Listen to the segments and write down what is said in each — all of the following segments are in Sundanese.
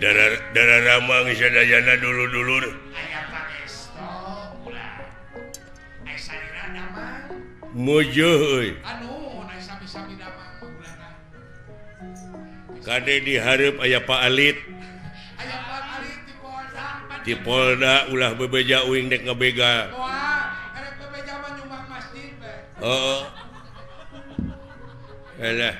Darah Ramang sadayana dulur-dulur. Mujuh euy. Kade dihareup aya Pak Alit. Di Polda ulah bebeja uing dek ngebegal. Heeh. Alah.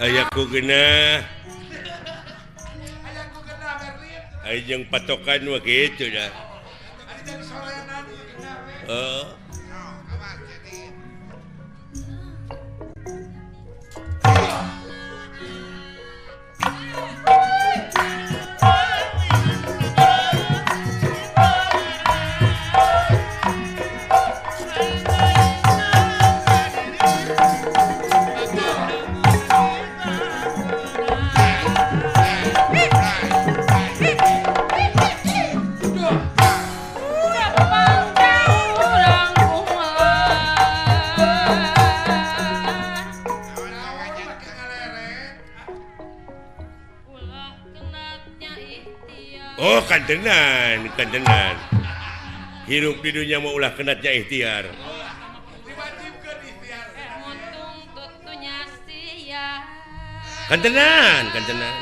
Ayaku genah. Ayo jeung patokan mah kitu dah. Heeh. Oh kantenan, kantenan. Hirup di dunia mau ulah kenatnya ikhtiar. Kantenan, kantenan.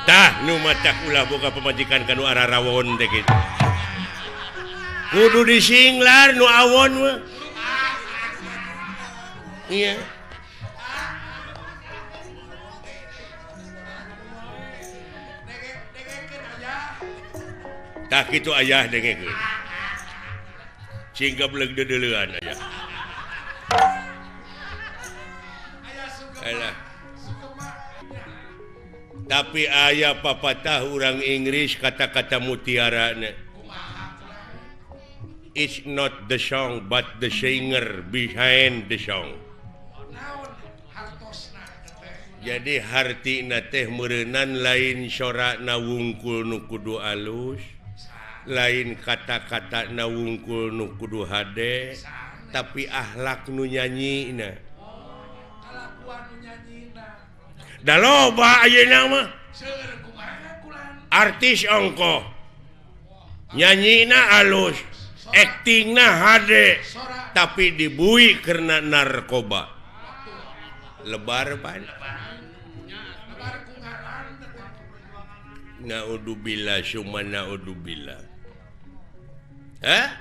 Tah nu matak ulah boga pamajikan kanu ararawon teh kitu. Kudu disinglar nu awon mah. Iya. Tah kitu ayah dengekeun. Cing gableg deudeuleun ayah. Alah. Tapi ayah papatah urang Inggris kata-kata mutiarana. It's not the song but the singer behind the song. Jadi hartina teh meureunan lain sorana wungkul nu kudu alus, lain kata-kata na wungkul nu kudu hade, tapi akhlak nu nyanyina. Da loba ayeuna mah artis ongkoh nyanyina alus, aktingna hade, tapi dibui karena narkoba. Lebar pan. Naudzubillah summa naudzubillah. Hah?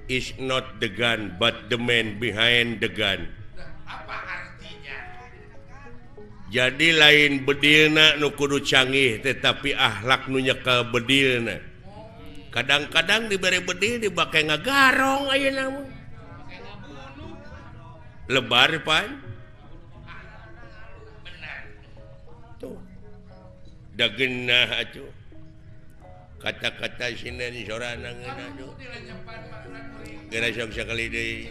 It's not the gun but the man behind the gun. Apa artinya? Jadi lain bedilna nu kudu canggih tetapi akhlak nu nyekel bedilna. Kadang-kadang dibere bedil dibake ngagarong ayeuna mah. Lebar pan. Tuh. Da geunah atuh. Kata-kata sinden sorana ngeunah tuh. Geura sok sakali deui.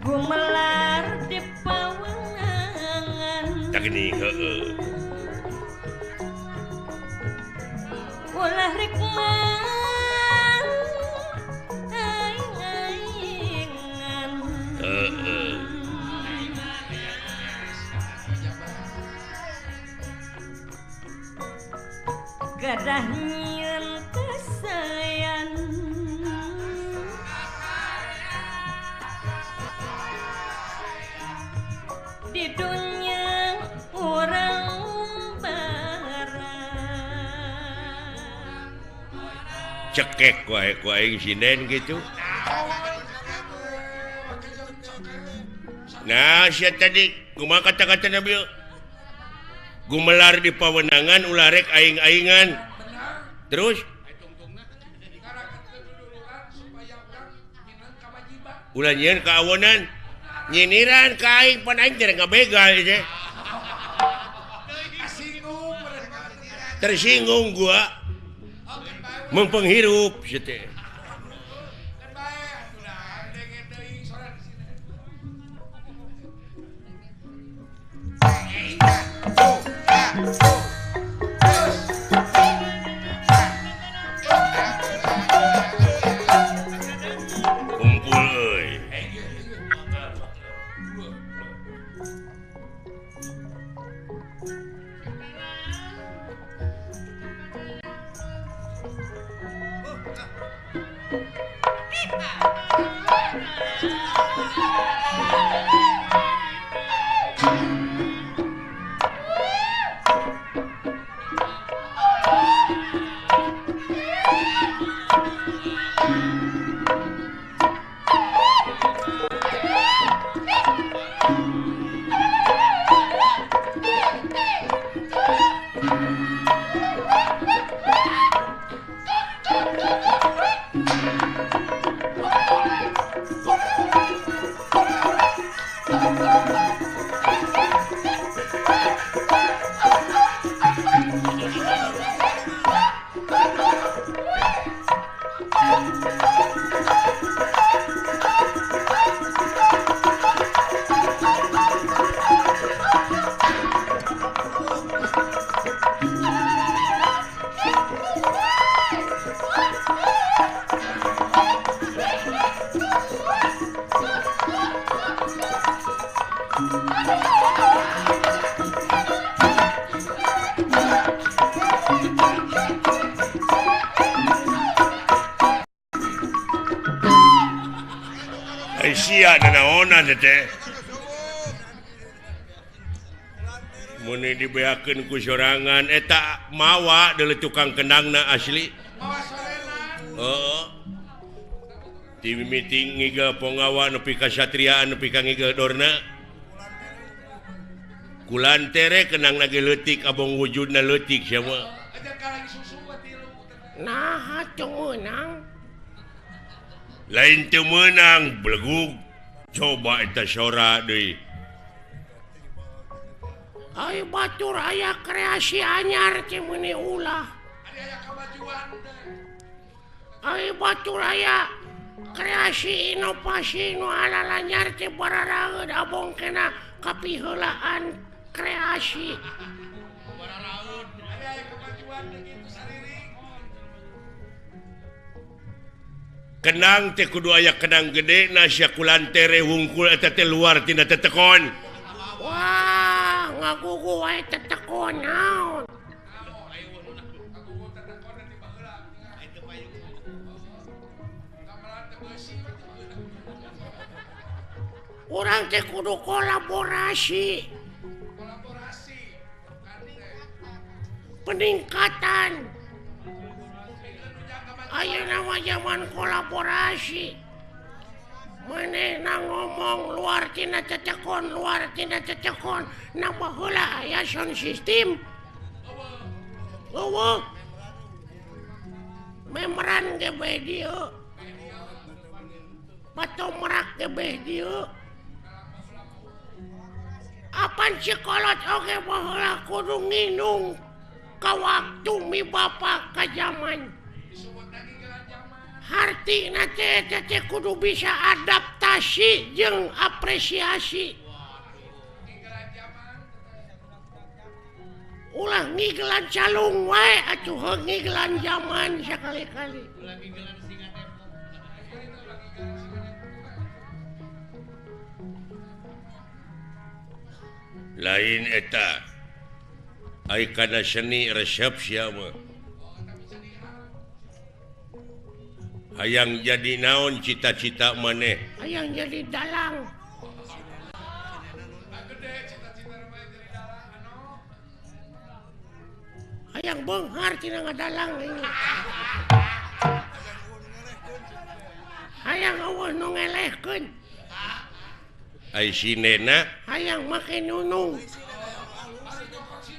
Gumelar di pawenangan. Tah geuning heueuh. Ulah rek mang aing-aingan. Heeh. Gadah nyieun kasayan. Di dunia orang barang. Dicekek wae ku aing sinden gitu. Nah, sia tadi kumaha kata-kata Nabi? Gumelar di pawenangan ulah rek aing-aingan. Terus ulah nyieun kaawonan, nyiniran ka aing pan aing teh ngabegal teh. Tersinggung gua. Mempenghirup sia teh. Kumpul euy. Sia nanaonan teh. Mun dibeakeun ku sorangan eta mawa deuleu tukang kendangna asli. Mawa sorenan. Heeh. Ti mimiti ngigel pongawa nepi ka satriaan nepi ka ngigel dorna. Kulantere kendangna ge leutik abong wujudna leutik sia mah. Nah, teu meunang. Lain teu meunang belegug. Coba eta sora deui. Ai batur aya kreasi anyar teh meuni ulah. Aya kamajuan teh. Ai batur aya kreasi inovasi nu alalanyar teh bararaeud abong kena kapiheulaan kreasi. Bararaeud aya kamajuan teh kitu sariring. Kenang teh kudu aya kenang gede na sia kulantere wungkul eta teh luar tina tetekon. Wah, ngagugu wae tetekon naon. Urang teh kudu kolaborasi. Peningkatan. Ayeuna mah zaman kolaborasi. Manehna ngomong luar tina tetekon, luar tina tetekon, nambah heula aya sound system. Eueuh. Memeran ge bae dieu. Patomrak ge bae dieu. Apan sikolot oge baheula kudu nginung ka waktu mi bapa ka zaman. Hartina teh teh kudu bisa adaptasi jeung apresiasi. Ulah ngigelan calung wae atuh heuh ngigelan zaman sakali-kali. Lain eta. Ai kana seni resep sia mah. Hayang jadi naon cita-cita maneh? Hayang jadi dalang. Hayang beunghar tina ngadalang ini. Hayang eueuh nu ngelehkeun. Ai sinena hayang make nunung.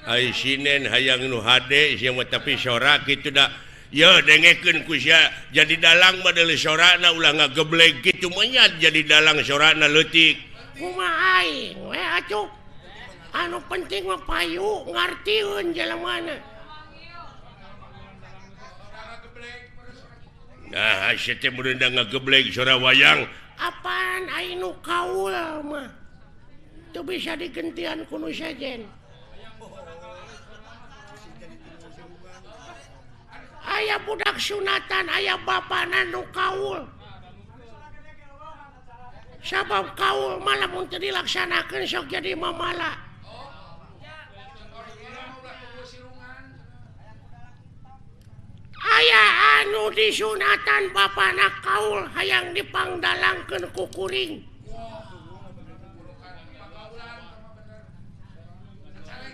Ai sinen hayang nu hade sia mah tapi sora kitu da. Ye dengekeun ku sia jadi dalang mah deuleu sorana ulah ngageblek kitu mah jadi dalang sorana leutik. Kumaha aing we atuh. Anu penting mah payu ngartieun jelemana. Nah, sia teh meureun da ngageblek sora wayang. Apaan aing nu kaul mah. Teu bisa digentian ku nu sejen. Aya budak sunatan, aya bapana nu kaul. Sabab kaul mah lamun teu dilaksanakeun sok jadi mamala. Aya anu disunatan bapana kaul hayang dipangdalangkeun ku kuring.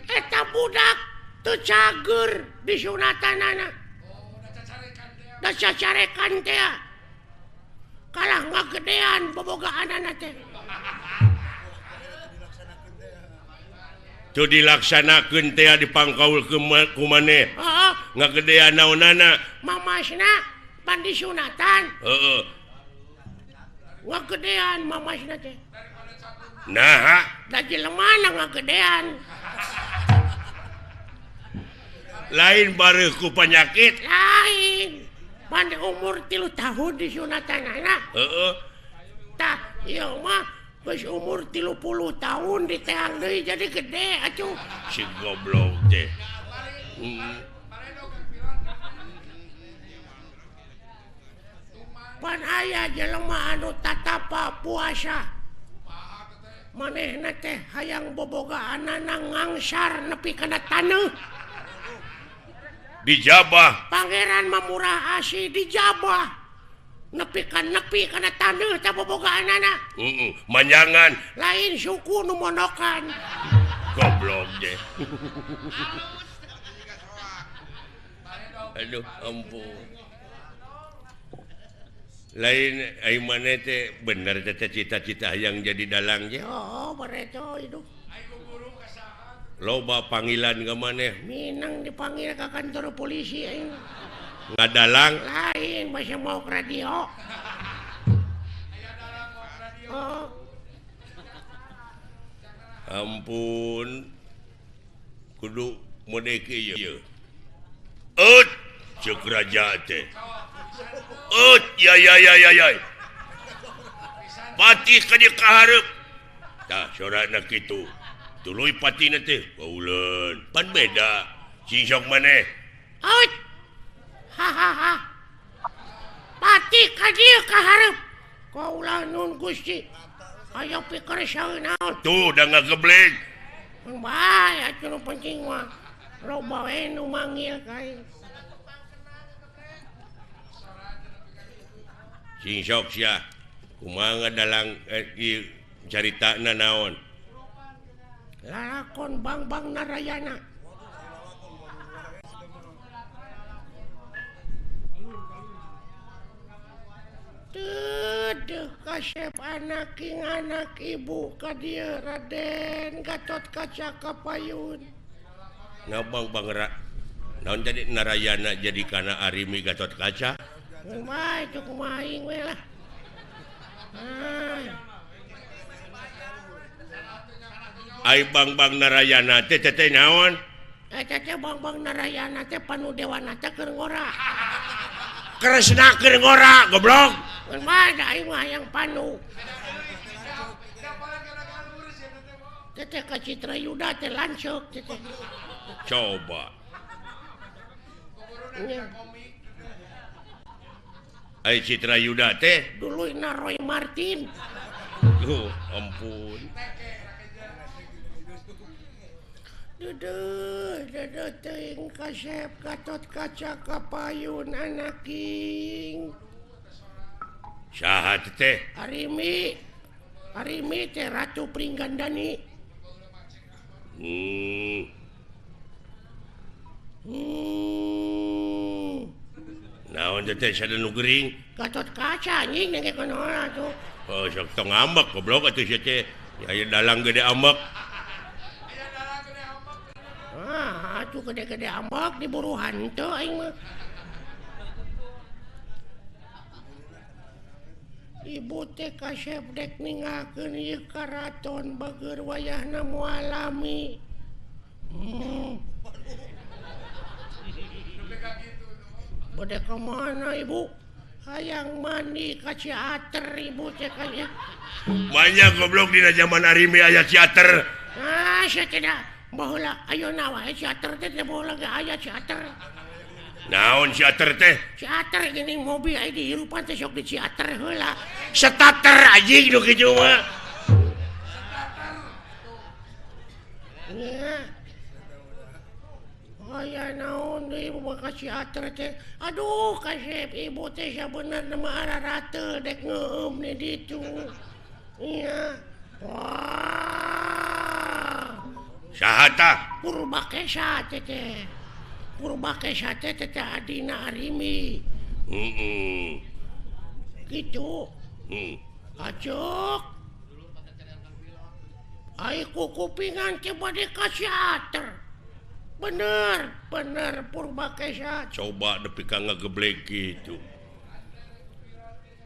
Eta budak teu cager disunatanana. Da cacarekan teh kalah ngagedean bobogaanana teh. Teu dilaksanakeun teh dipangkaul ku maneh. Heeh, ngagedean naonana? Mamasna pan disunatan. Heeh. Ngagedean mamasna teh. Naha? Da jelemana ngagedean. Lain bareuh ku panyakit. Lain. Pan umur 3 tahun disunatanana. Heeh. Tah, ieu mah geus umur 30 tahun diteang deui jadi gede atuh. Si goblok teh. Pan aya jelema anu tatapa puasa. Manehna teh hayang bobogaanana ngangsar nepi kana taneuh. Dijabah. Pangeran mah murah asih dijabah. Nepi ka nepi kana taneuh teh bobogaanana. Heeh, manjangan. Lain suku nu mondokan. Goblok deh. Aduh, ampun. Lain ai maneh teh bener teh cita-cita hayang jadi dalang ge. Oh, bareto hidup. Loba panggilan ke maneh. Minang dipanggil ke kantor polisi aing. Ngadalang? Lain, masih mau ke radio. Oh. Ampun. Kudu mode kieu ieu. Eut, ceuk raja teh. Eut, ya ya ya ya ya. Patih ka dieu ka hareup. Tah sorana kitu. Tuluy patina teh kauleun. Pan beda. Sing sok maneh. Eut. Ha ha ha. Patih ka dieu ka hareup. Kaula nun Gusti. Ayo pikir saeunaon. Tuh da ngageblek. Mun bae atuh nu penting mah. Loba we nu manggil ka aing. Sing sok sia. Kumaha dalang ieu caritana naon? Lalakon Bangbang Narayana. Teuh kasep anak king anak ibu ka dieu Raden Gatot Kaca Kapayun. Ngabang Bang naon jadi Narayana jadi kana Arimi Gatot Kaca? Kumaha itu kumaha aing we lah. Ah. Ai Bangbang Narayana teh teh naon? Eta teh Bangbang Narayana teh panu dewana teh keur ngora. Kresna keur ngora, goblok. Kumaha da aing mah hayang panu. Teh ka Citra Yuda teh lanceuk teh. Coba. Ai Citra Yuda teh duluyna Roy Martin. Duh, ampun. Duduh, duduh teuing kasep Gatot Kaca Kapayun anaking. Saha teh? Arimi. Arimi teh Ratu Pringgandani. Naon teh sada nu gering? Gatot Kaca anjing dengekeun heula tuh. Oh, sok tong ambek goblok atuh sia teh. Aya dalang gede ambek. Aya dalang gede ambek. Ah, atuh gede-gede ambek diburu hantu aing mah. Ibu teh kasep dek ninggalkeun ieu karaton bageur wayahna moal lami. Bade ka mana ibu? Hayang mandi ka Ciater ibu teh kaya. Banyak goblok dina zaman Arimi aya Ciater. Ah, sia tidak. Baheula ayeuna wae Ciater teh teh baheula ge aya Ciater. Naon Ciater teh? Ciater geuning mobil aya dihirupan teh sok di Ciater heula. Starter anjing nu kitu mah. Nya. Aya naon deui ibu mah ka Ciater teh. Aduh kasep ibu teh sabenerna mah ararate dek ngeueum di ditu. Nya. Wah. Saha tah? Purbakesa teh teh. Purbakesa teh teh adina Arimi. Heeh. Kitu. Heeh. Acuk. Ai kukupingan teh bade ka Ciater. Bener, bener Purbakesa. Coba nepi ka ngageblek kitu.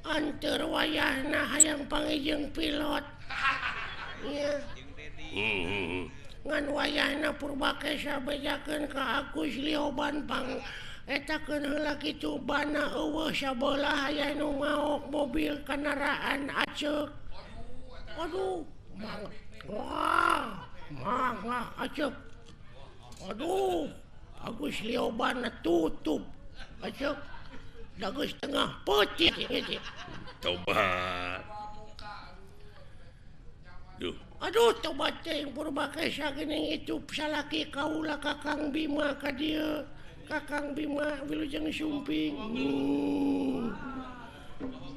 Anteur wayahna hayang panggih pilot. Nya. Heeh. Ngan wayahna Purbakesa bejakeun ka Agus Lioban pang etakeun heula kitu bana eueuh sabelah aya nu maok mobil kendaraan aceuk. Aduh, wah, mangga aceuk. Aduh, Agus Lioban tutup aceuk. Da geus tengah peuting. Tobat. Duh. Aduh, tobat teh Purbakesa geuning itu salaki kaula Kakang Bima ka dieu. Kakang Bima wilujeng sumping.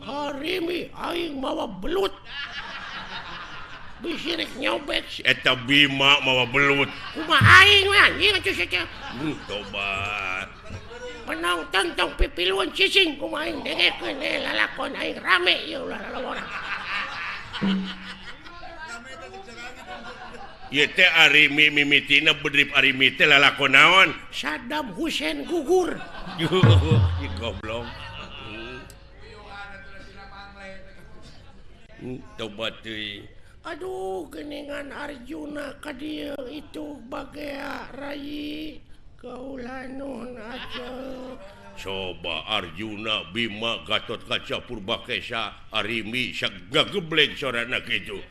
Harimi aing mawa belut. Bisi rek nyobek si eta Bima mawa belut. Kumaha aing we anjing atuh sia teh. Tobat. Penonton tong pipiluan cicing kumaha aing dengekeun lalakon aing rame ieu ulah lalawara. Ieu teh Arimi mimitina bedrip Arimi teh lalakon naon? Saddam Hussein gugur. Ieu goblok. Tobat teuing. Aduh, geningan Arjuna ka dieu itu bagea rai kaula nun aceuk. Coba Arjuna, Bima, Gatot Kaca, Purbakesa, Arimi sagageblek sorana kitu.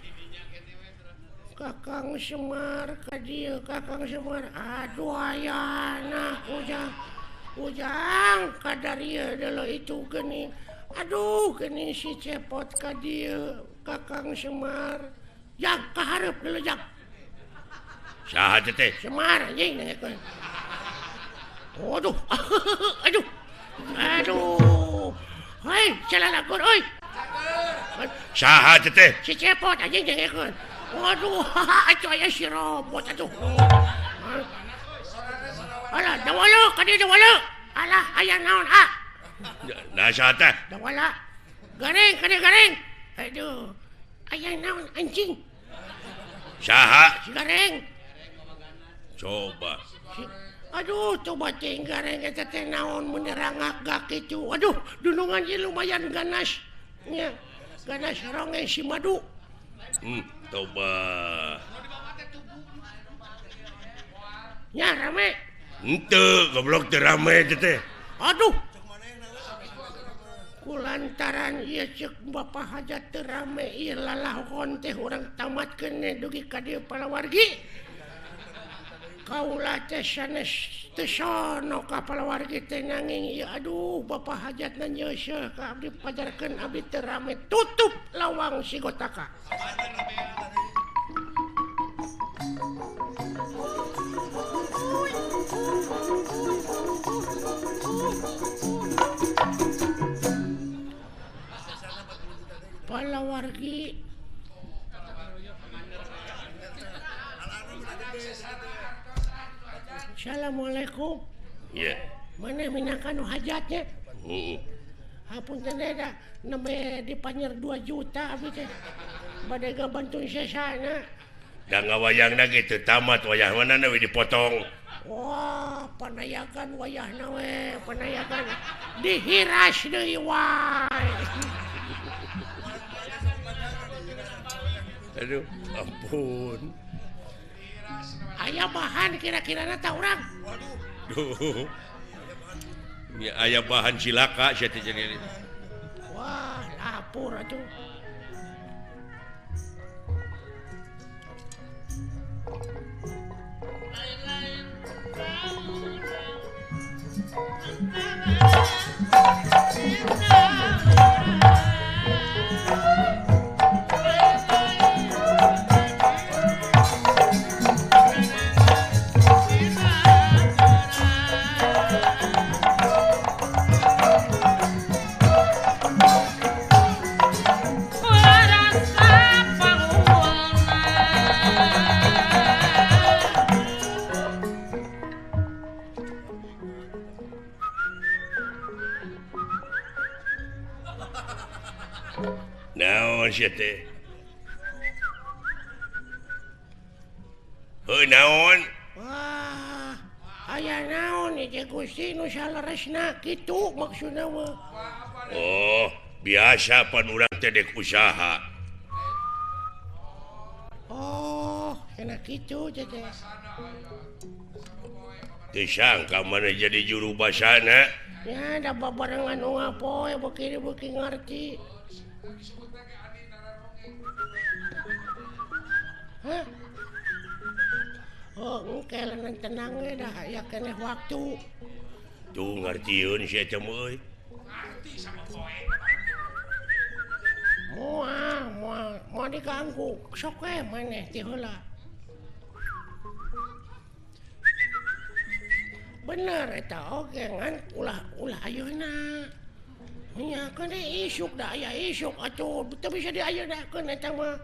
Kakang Semar ka dieu, Kakang Semar. Aduh ayana ujang. Ujang kadarieu deuleu itu geuning. Aduh geuning si Cepot ka dieu, Kakang Semar. Jang ka hareup deuleu jang. Saha teh? Semar anjing dengekeun. Aduh. Aduh. Aduh. Hei, salalakon euy. Saha teh? Si Cepot anjing dengekeun. Waduh, atuh aya si robot atuh. Alah, dawala ka dieu dawala. Alah, aya naon ah? Nah, saha teh? Dawala. Gareng, ka dieu gareng. Aduh. Aya naon anjing? Saha? Si gareng. Coba. Aduh, coba teh gareng eta teh naon mun rangak kitu. Aduh, dunungan ieu lumayan ganas. Nya, ganas ronge si madu. Toba. Nya rame. Henteu, goblok teu rame teh. Aduh. Kulantaran ieu ceuk Bapak Hajat teu rame ieu lalahon teh urang tamatkeun dugi ka dieu palawargi. Kaula teh sanes teu sono ka palawargi teh nanging ieu aduh Bapak Hajatna nyeuseuh ka abdi pajarkeun abdi teu rame tutup lawang sigotaka. Palawargi Assalamualaikum. Iya. Mana minangka nu hajatnya? Heeh. Hapunten da nembe dipanyer 2 juta abdi teh. Bade gabantu sesana. Da ngawayangna ge teu tamat wayah mana we dipotong. Wah, panayakan wayahna we, panayakan dihiras deui wae. Aduh, ampun. Aya bahan kira-kirana ta urang. Waduh. Nya aya bahan cilaka sia teh jadi. Wah, lapor atuh. Naon sia teh? Heuh naon? Wah, aya naon ieu Gusti nu saleresna kitu maksudna mah. Oh, biasa pan urang teh dek usaha. Oh, enak kitu teh. Teu sangka maneh jadi juru basana. Ya, da babarengan unggal poe beuki-beuki ngarti. Hah? Oh, engke leungeun tenang we dah aya keneh waktu. Tuh ngartieun sia teh euy. Ngarti sama poe. Moal, moal, moal diganggu. Sok we maneh ti heula. Bener eta oge ngan ulah ulah ayeuna. Nya keun isuk da aya isuk atuh teu bisa diayeuna-keun eta mah.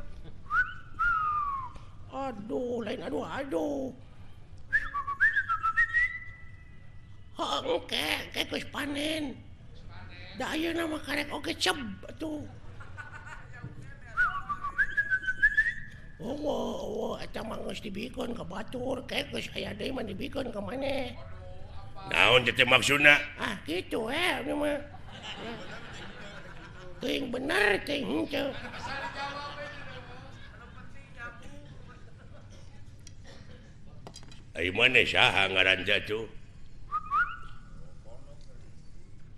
Aduh, lain aduh aduh. Heuh engke, engke geus panen. Da ayeuna mah karek oge ceb atuh. Oh, eta mah geus dibikeun ka batur, ke geus aya deui mah dibikeun ka maneh. Naon teh maksudna? Ah, kitu we ieu mah. Teuing bener teuing henteu. Ai maneh saha ngaran teh atuh?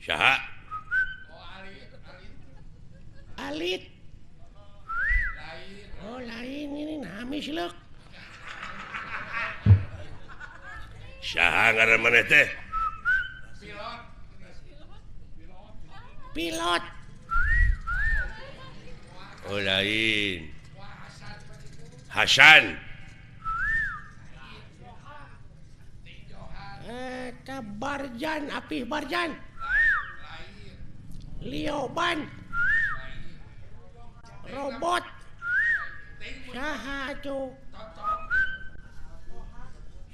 Saha? Alit. Oh, lain ini nami sileuk. Saha ngaran maneh teh? Pilot. Pilot. Oh, lain. Hasan. Eta Barjan, Apih Barjan. Lioban. Robot. Saha atuh?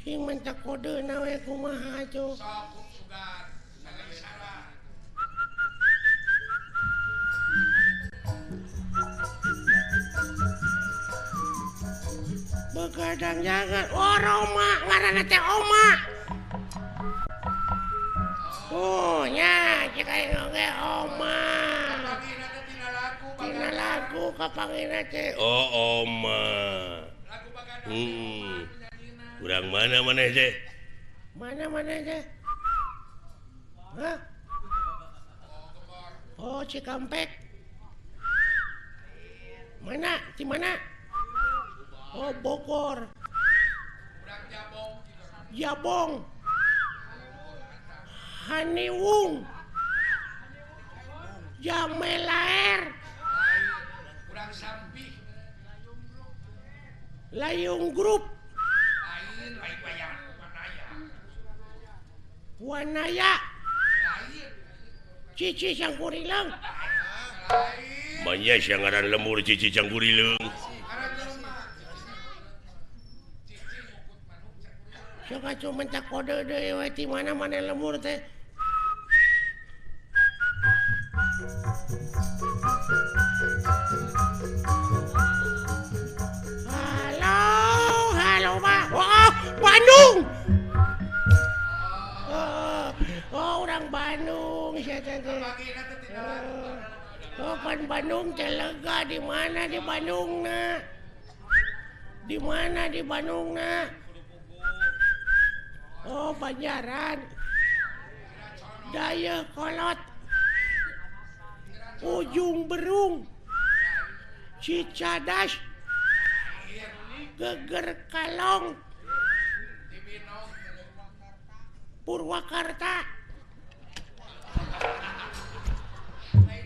Sing mentak kodeuna we kumaha atuh? Begadang jangan. Oh, Roma ngaranna teh Oma. Oh, nya cek aing oge Oma. Tina lagu kapangina teh. Oh, Oma. Urang mana maneh teh? Mana maneh teh? Hah? Oh, Cikampek. Mana? Di mana? Oh, Bogor. Jabong. Haniwung. Jamelaer. Layung Group. Wanaya. Cici Cangkurileung. Manya sia ngaran lemur Cici Cangkurileung. Sok atuh mentak kode deui we ti mana-mana lemur teh. sia teh. Oh, pan Bandung teh lega di mana di Bandungna? Di mana di Bandungna? Oh, Banjaran. Dayakolot. Ujung Berung. Cicadas. Geger Kalong. Purwakarta.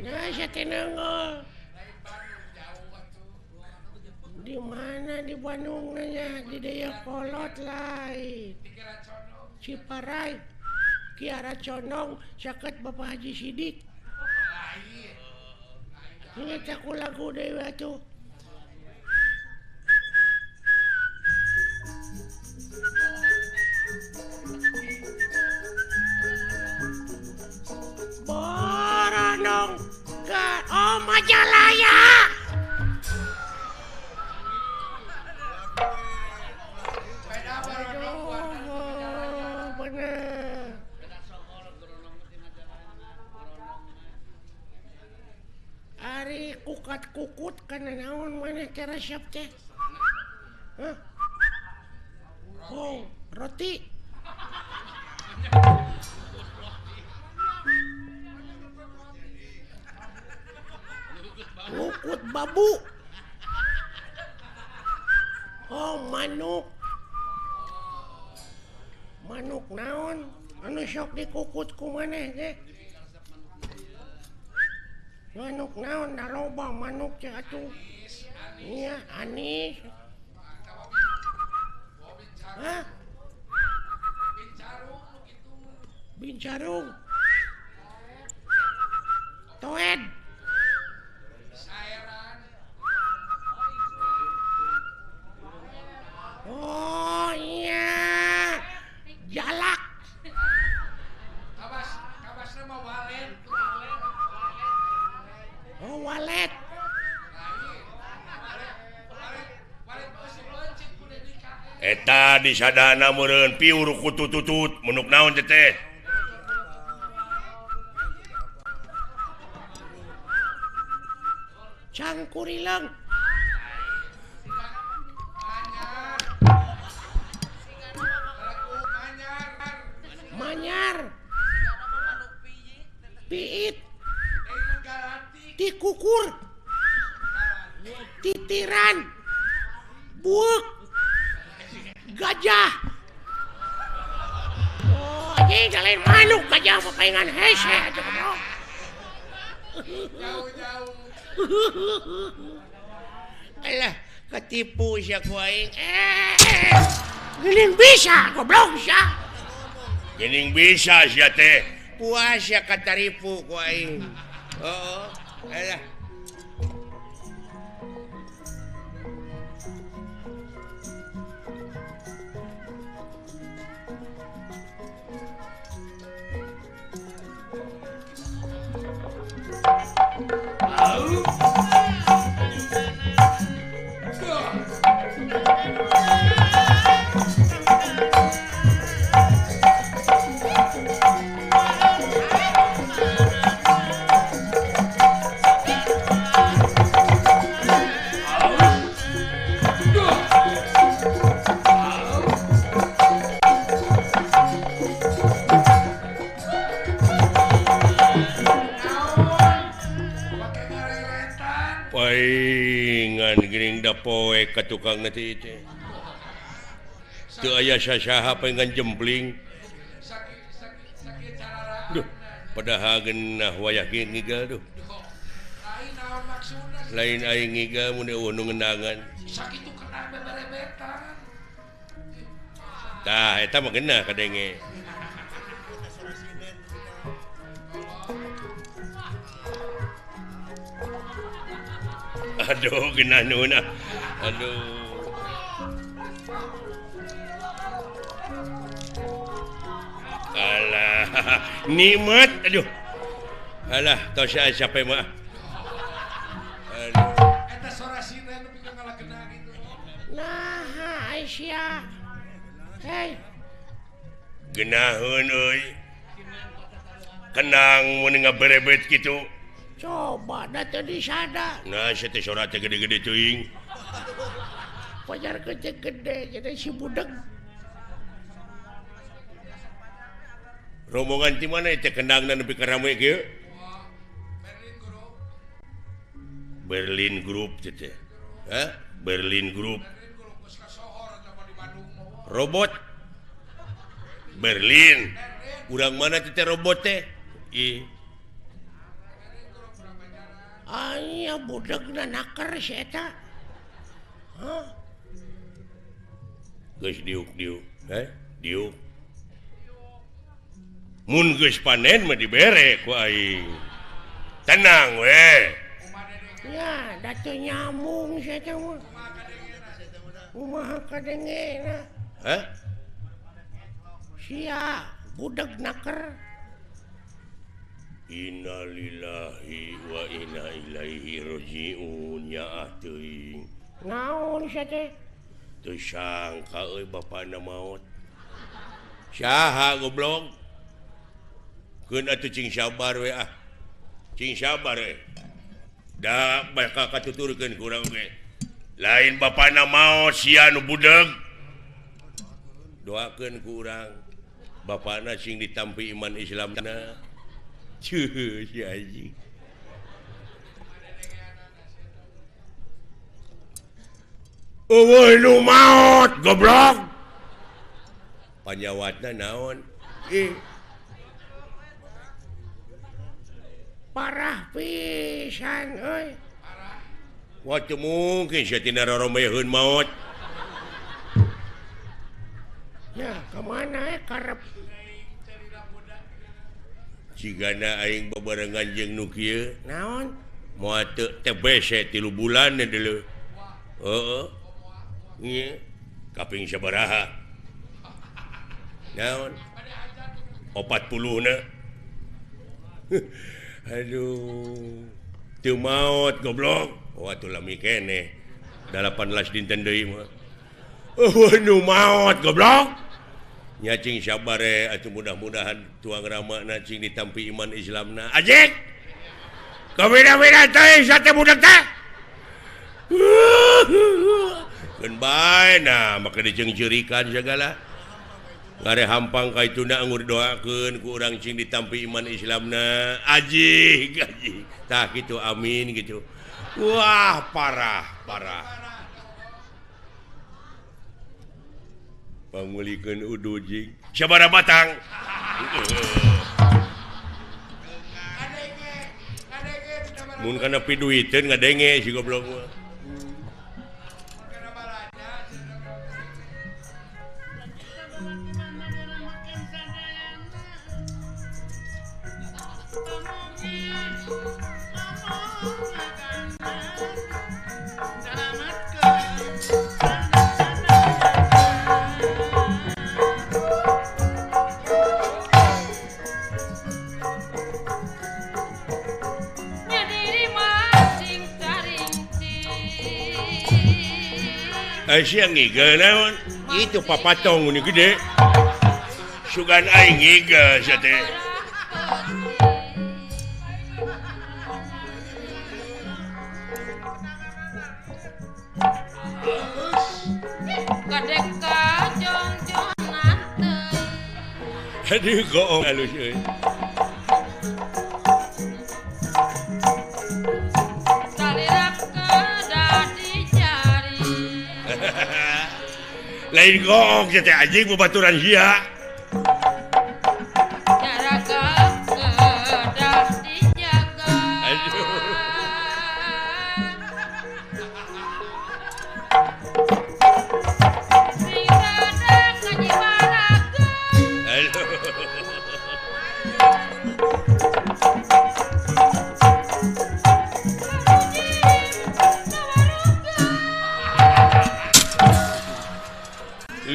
Nah, saya tenang. Di mana di Bandung nanya? Di Dayakolot lain. Ciparai, Kiara Condong, caket Bapak Haji Sidik. Ingat aku lagu deui atuh. Boronong ke oh Majalaya. Aduh, bener. Ari kukat-kukut kana naon maneh teh resep teh? Hah? Oh, roti. Kukut babu. Oh, manuk. Manuk naon? Anu sok dikukut ku maneh teh? Manuk naon? Da loba manuk teh atuh. Iya, anis. Hah? Bincarung. Toed. Oh iya, jalak. Kawas, kawasna mah walet. Oh walet. Eta disadana meureun piur kutututut menuk naon teh teh. Cangkurileung. Manyar. Piit. Tikukur. Titiran. Buuk. Gajah. Oh, anjing lain manuk gajah mah paingan hese atuh goblok. Jauh-jauh. Alah, ketipu sia ku aing. Geuning bisa goblok sia. Geuning bisa sia teh. Puas sia kataripu ku aing. Heeh. Alah. Paingan geuning da poek ka tukang teh teh. Teu aya sasaha paingan jempling. Duh, padahal geunah wayah ge ngigal duh. Lain aing ngigal mun eueuh nu ngendangan. Sakitu kenang beberebetan. Tah eta mah geunah kadenge. Aduh, genah nuhun ah. Aduh. Alah, nikmat aduh. Alah, tos sia capek mah. Aduh. Eta sora sinden nu pikeun ngalakena gitu. Nah, Aisyah. Hei. Genaheun euy. Kenang mun ngaberebet kitu. Coba da teu disada. Nah, sia teh sora teh gede-gede teuing. Pajar gede-gede jadi si budeg. Rombongan ti mana teh kendangna nepi ka rame kieu? Berlin Group teh. Hah? Berlin Group. Robot Berlin. Urang mana teh robot teh? Ih. Aya budegna naker si eta. Hah? Geus diuk-diuk, heh? Diuk. Mun geus panen mah dibere ku aing. Tenang we. Ya, da teu nyambung si eta mah. Kumaha kadengena? Hah? Sia budeg naker. Innalillahi wa inna ilaihi rajiun ya teuing. Naon sia teh? Teu sangka euy bapana maot. Saha goblok? Keun atuh cing sabar we ah. Cing sabar we. Da bakal katuturkeun ku urang ge. Lain bapana maot sia nu budeg. Doakeun ku urang bapana sing ditampi iman Islamna. Cuh, si anjing. Eueuh nu maot goblok. Panyawatna naon? Ih. Parah pisan euy. Wah, teu mungkin sia tina roromeheun maot. Ya, kemana karep? Jigana aing babarengan jeung nu kieu. Naon? Moal teu TBC 3 bulan deuleu. Heeh. Ieu kaping sabaraha? Naon? 40 na. Aduh. Teu maot goblok. Oh atuh lami keneh. 18 dinten deui mah. Eueuh nu maot goblok. Nya cing sabar atuh mudah-mudahan tuang ramana cing ditampi iman Islamna. Ajik. Kabeda-beda teh sate budak teh. Keun bae nah make diceungceurikan sagala. Ngare hampang ka ituna anggur doakeun ku urang cing ditampi iman Islamna. Ajik, ajik. Tah kitu amin gitu. Wah, parah, parah. Pangulikeun udu jing sabaraha batang. Mun kana piduiteun ngadenge si goblok mah. Siang ngigel naon? Itu papatong ini gede. Sugan aing ngigel sia teh. Aduh goong halus euy. Lain goong sia teh anjing babaturan sia.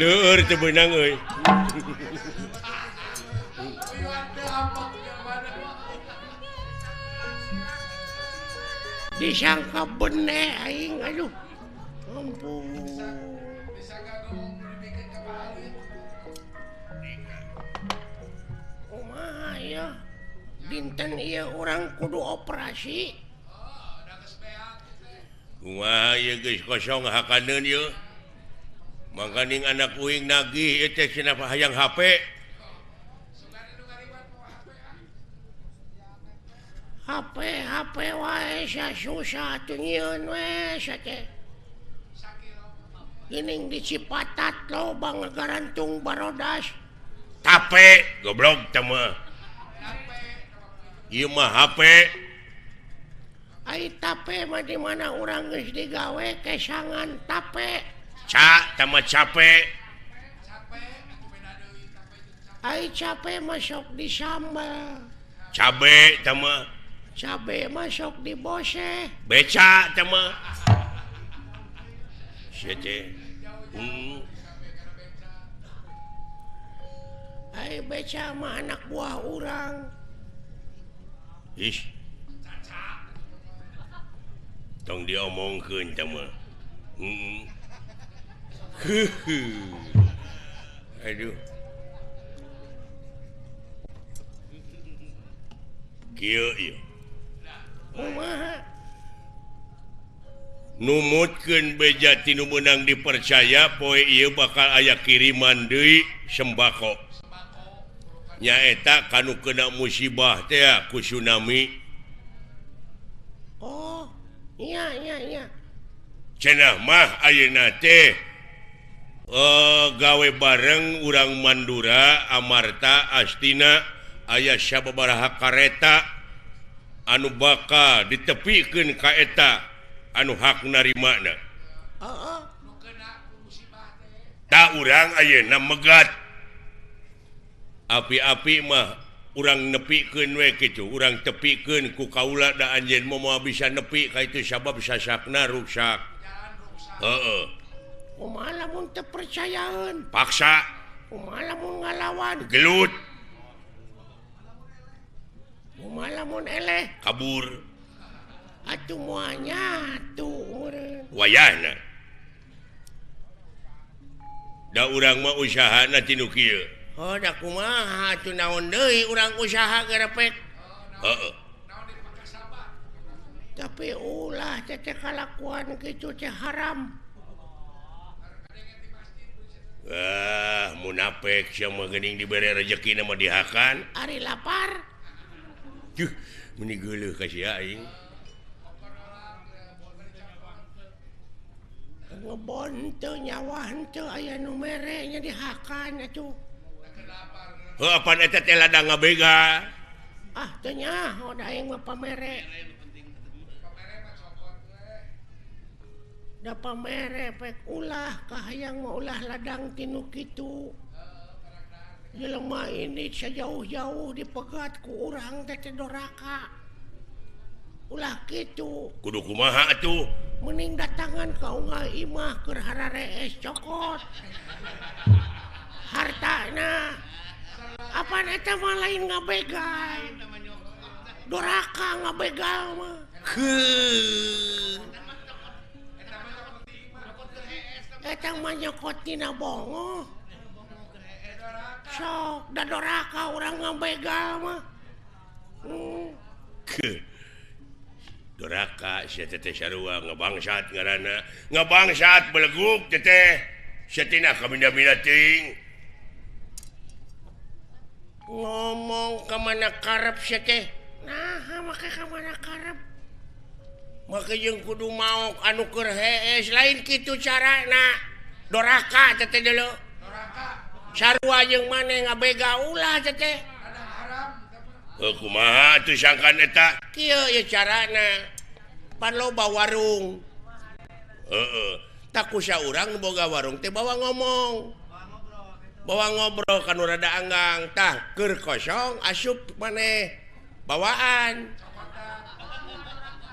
Leur teu beunang euy. Disangka bene aing aduh. Ampun. Kumaha ya? Dinten ieu urang kudu operasi. Kumaha ieu geus kosong hakaneun ieu. Mangkaning anak uing nagih ieu teh cenah hayang HP. HP HP wae susah atuh nyieun we sia teh. Geuning di Cipatat loba ngagarantung barodas. Tape goblok teh mah. Ieu mah HP. Ai tape mah di mana urang geus digawe kesangan tape. Ca teh mah cape. Ai cape mah sok disambel. Cabe teh mah. Cabe mah sok diboseh. Beca teh mah. Sia teh. Ai beca mah anak buah urang. Ih. Tong diomongkeun teh mah. Aduh. Kieu ieu. Kumaha? Numutkeun beja tinu meunang dipercaya poe ieu bakal aya kiriman deui sembako. Nyaeta kanu kena musibah teh ku tsunami. Oh, iya iya iya. Cenah mah ayeuna teh gawe bareng urang Mandura, Amarta, Astina aya sababaraha kareta anu bakal ditepikeun ka eta anu hak narimana. Heeh. Ta urang ayeuna megat. Api-api mah urang nepikeun we kitu, urang tepikeun ku kaula da anjeun moal bisa nepi ka itu sabab sasakna ruksak. Heeh. Kumaha lamun teu percayaeun? Paksa. Kumaha lamun ngalawan? Gelut. Kumaha lamun eleh? Kabur. Atuh moal nyatu meureun. Wayahna. Da urang mah usahana tinu kieu. Oh, da kumaha atuh naon deui urang usaha gerepek. Heeh. Tapi ulah teh kalakuan kitu teh haram. Ah, munafik sia mah geuning dibere rejeki mah dihakan. Ari lapar. Juh, meni geuleuh ka sia aing. Ngebon teu nyawa henteu aya nu mere nya dihakan atuh. Heuh, apan eta teh ladang ngabega. Ah, teu nyaho da aing mah pamere. Da pamere pek ulah kahayang mah ulah ladang tinu kitu. Jelema ini sejauh-jauh dipegat ku urang teh teh doraka. Ulah kitu. Kudu kumaha atuh? Mending datangan ka unggal imah keur hararees cokot. Hartana. Apaan eta mah lain ngabegal. Doraka ngabegal mah. Heuh. Eta mah nyokot tina bongoh. Sok da doraka urang ngabegal mah. Doraka sia teh sarua ngabangsat ngaranna. Ngabangsat beleguk teh. Sia tina kaminda-minda teuing. Ngomong ka mana karep sia teh? Naha make ka mana karep? Make jeung kudu maok anu keur hees lain kitu carana. Doraka teh teh deuleu. Doraka. Sarua jeung maneh ngabega ulah teh teh. Heuh kumaha atuh sangkan eta? Kieu ieu carana. Pan loba warung. Heeh. Tak kusa urang nu boga warung teh bawa ngomong. Bawa ngobrol kan rada anggang tah keur kosong asup maneh bawaan.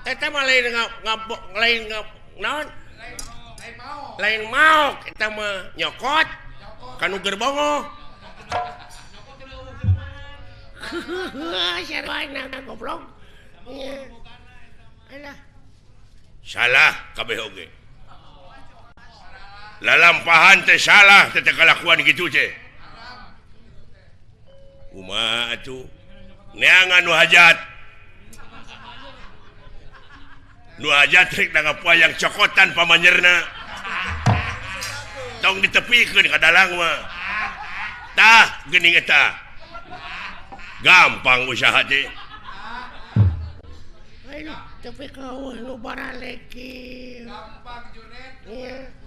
Eta mah lain lain naon? Lain maok eta mah nyokot kanu keur bongoh. Sarwana goblok. Alah. Salah kabeh oge. Lalampahan teh salah teh kalakuan kitu teh. Kumaha atuh? Neangan nu hajat. Nu hajat rek nanggap wayang cokotan pamanyerna. Tong ditepikeun ka dalang mah. Tah geuning eta. Gampang usaha teh. Ayo, tapi kau nu baraleki. Gampang Junet. Iya.